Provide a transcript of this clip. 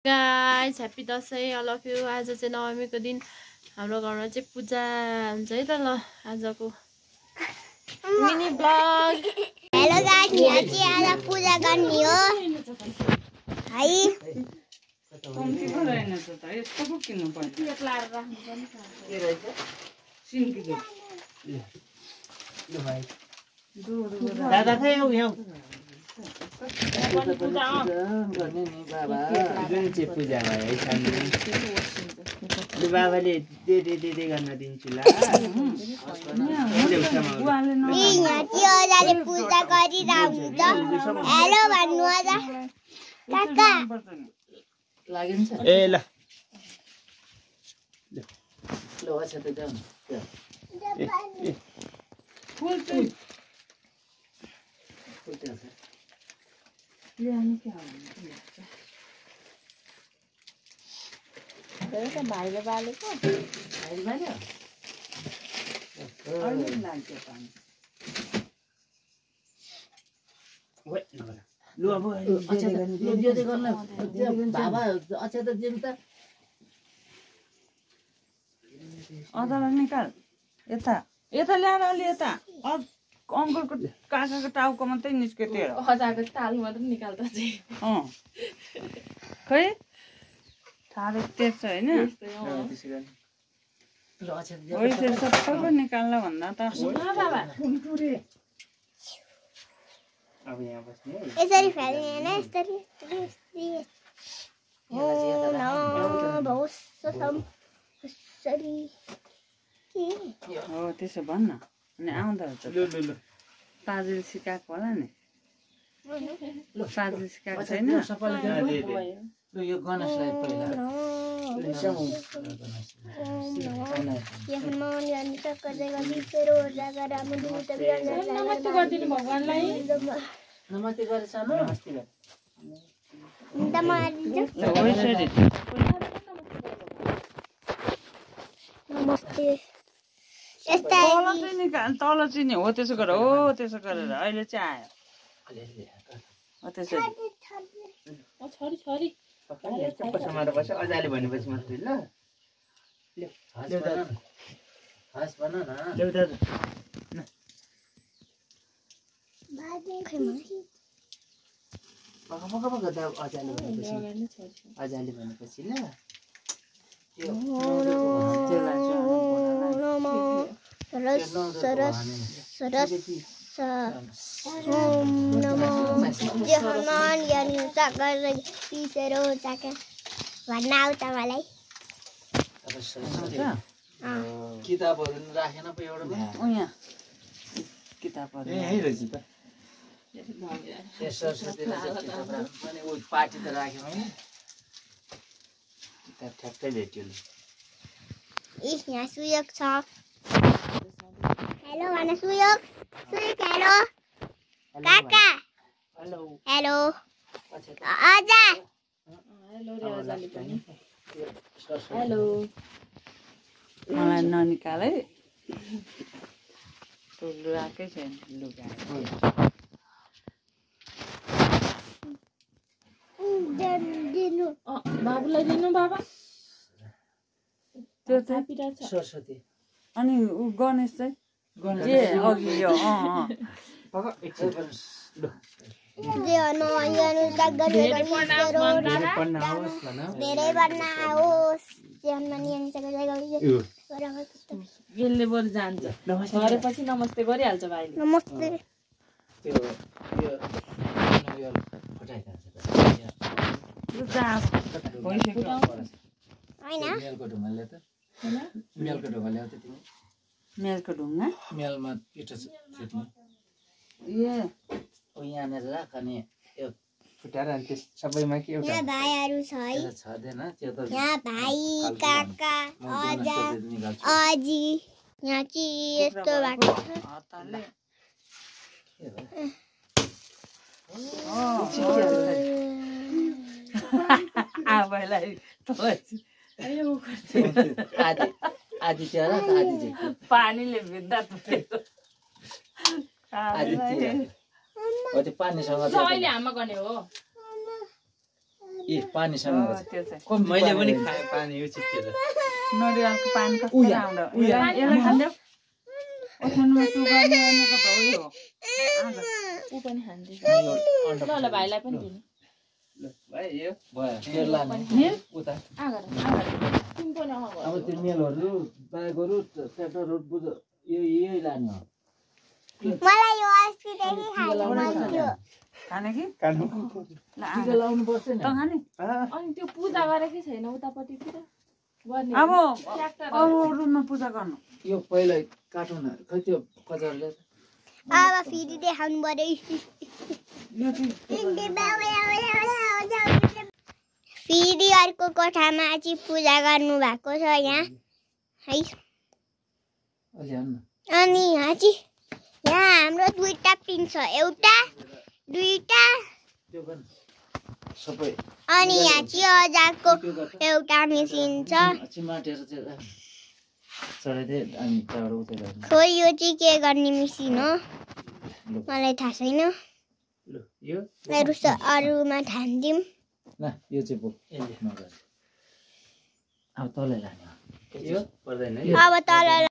Guys happy Dashain all of you. आज चाहिँ नवमीको दिन हाम्रो घरमा चाहिँ पूजा हुन्छ है त। ल आजको मिनी ब्लग। हेलो गाइस, यहाँ चाहिँ आज पूजा गर्ने हो है। कम्ती पो रहेन त यस्तो पो किन्नु पर्छ। प्लेट लाएर राख्नु पनि के रहेछ? सिन्की दादा खै यहाँ गर्ने नि बाबा। जुन चाहिँ पूजा भयो है बाबाले दे गर्न दिन्छु ल। यहाँ चाहिँ अजाले पूजा गरिरहेको हुन्छ। हेलो भन्नु अझ काका लागिन्छ ए ल ल अच्छा त जाऊ फुल चाहिँ ल्याउनु के हो भाइले बालेको अहिले मान्यो अहिले लाग्छ पानी लु अब बाबा अच्छा त जेम त अदालाई निकाल यता यता ल्याएर अलि यता अङ्कलको काकाको टाउको मात्रै निस्क्यो त्यो खजाको ताल मात्रै निकाल्दा चाहिँ खै थाहा तेर्छ होइन त्यसरी सबैको निकाल्न भन्दा त अब यहाँ बस्ने है। यसरी फ्याल्ने हैन, यसरी ओम नमो भौससम यसरी के हो त्यसो भन्न अनि आउँदा हुन्छ लु लु लु पाजुले सिकाएको होला नि। पाजुले सिकाएको छैन लु यो गणेशलाई पहिला नमस्ते गरिदिनु भगवानलाई। नमस्ते गरेछ न नमस्ते तल चाहिँ निकाल तल चाहिँ नि हो त्यसो गरेर हो त्यसो गरेर अहिले चाहिँ आयो हो त्यसरी छोरी छोरी चप्पल समाएर बस्छ अजाले भनेपछि मात्रै ल। हस् भन न ल्याउ दादा पक्का गर्दा अजाले भनेपछि ल ओम नमो हनुमान यानी सागर पिसेरो चाका भन्न आउँछ मलाई। किताबहरू राखेन पो एउटा यहाँ किताबहरू ए है रहेछ त। सरस्वतीलाई पनि ऊ पार्टी त राख्यो होइन किताब ठ्याक्कै भेट्यो ल। यहाँ सुयोग छ। हेलो भन सुयोग हेलो काका हेलो हेलो आजा हेलो रे अजाले पनि हेलो। मलाई ननिकाल है लुगाकै छैन लुगा दिनु बाबुलाई दिनु बाबा त्यो चाहिँ सरस्वती अनि ऊ गणेश चाहिँ ए अघि यो धेरै बन्न आओस् जीवनमा नियम यसले बरु जान्छ गरेपछि नमस्ते गरिहाल्छ भाइले। नमस्ते त्यो यो होइन मेलको ढुङ्गा ल्याउ त मेलको ढुङ्गा ल्याउ त तिमी मेलको ढुङ्गा मेलमा इटो छुट्ने ए ऊ यहाँनिर राख अनि यो फुटाएर अनि त्यस सबैमा के एउटा यहाँ भाइहरू छ है। त्यसलाई छर्दैन त्यो त यहाँ भाइ काका अजा अजी यहाँ चाहिँ यस्तो भएको छ। हतारले आफैलाई आधी आधी त्यो राख आधी चाहिँ पानीले भित्दा आधी त्यो हो त्यो पानीसँग अहिले हामा गर्ने हो ए पानीसँग हुन्छ त्यो चाहिँ मैले पनि खाएँ पानी यो चित्तेर नरिवलको पानी कस्तो राम्रो यसलाई खान्देऊ ओछ्यानमा टु गर्ने भनेको त हो यो ऊ पनि खान्दैछ ल ल भाइलाई पनि दिनु ल भाइ यो भयो त्यो लाने उता आगर तिमी पनि अब त्यो मेलहरू बाइकहरू ट्र्याक्टरहरू बुझ यही लाने हो मलाई यो अस्तिदेखि खानु मन थियो खाने कि काट्नु ल टिका लाउनु पर्छ नि त खाने अनि त्यो पूजा गरेकै छैन उतापट्टितिर गर्ने अब अरू रुममा पूजा गर्नु यो पहिला काटौँ न खै त्यो कचरले अब फेरि देखाउनु पर्यो फेरि अर्को कोठामा चाहिँ पूजा गर्नु भएको छ यहाँ है अलि हाल्नु अनि यहाँ चाहिँ यहाँ हाम्रो दुईटा पिन छ एउटा दुईटा त्यो गर्नु सबै अनि यहाँ चाहिँ अजाको एउटा मेसिन छ चिमाटेर चाहिँ चढाइदिए अनि त्यहाँबाट उतै गर्नु खोइ यो चाहिँ के गर्ने मेसिन हो मलाई थाहा छैन ल यो अरूमा ठान्दिउँ ल यो चाहिँ बोक यसले नगर अब तलै लाने हो यो पर्दैन है अब तल